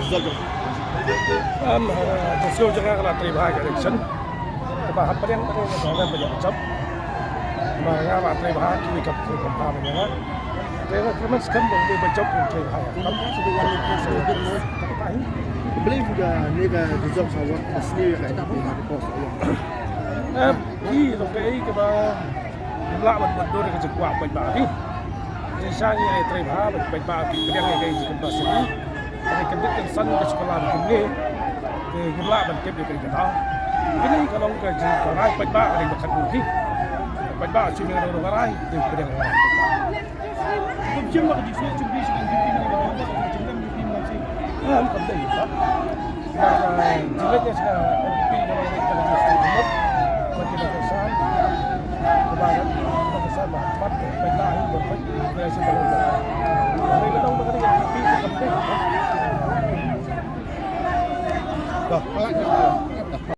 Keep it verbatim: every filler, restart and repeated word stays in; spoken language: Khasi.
Em, eh, ka siew jong nga ka la trei bha ka election. Kaba hapdeng ka dei ka dei ba jop. Ba nga ba trei bha ki kam trei kam bha ba nga. Te nga kyrmen skhem ba dei ba jop ki trei bha. Kam ka siew ba nga ka siew ba nga. Believe ka ni ka result sa wat ka sniew ka ta ka post. Em, ki long ka ei kaba Ngim lah ban mutdur ïa ka jingkwah paidbah hi. Jingshisha ngi trei bha bad paidbah ki pdiang ïa ka jingkyrpad shisha. Ka jingkyrpad kan san ka shu kylla kumne. Te ngim lah ban tip ïa ka jingkyrpad. Kine ka long ka jingkyrpad paidbah ka dei ba khatduh hi. Paidbah shu ïa ka dei ba rai, dei pdiang rai. Kum shim ba ka jingsngew jingbi sha ka N P P ka dei ba ka jingkyrpad jingkyrpad jingkyrpad. Ngam kam dei ba. Dah,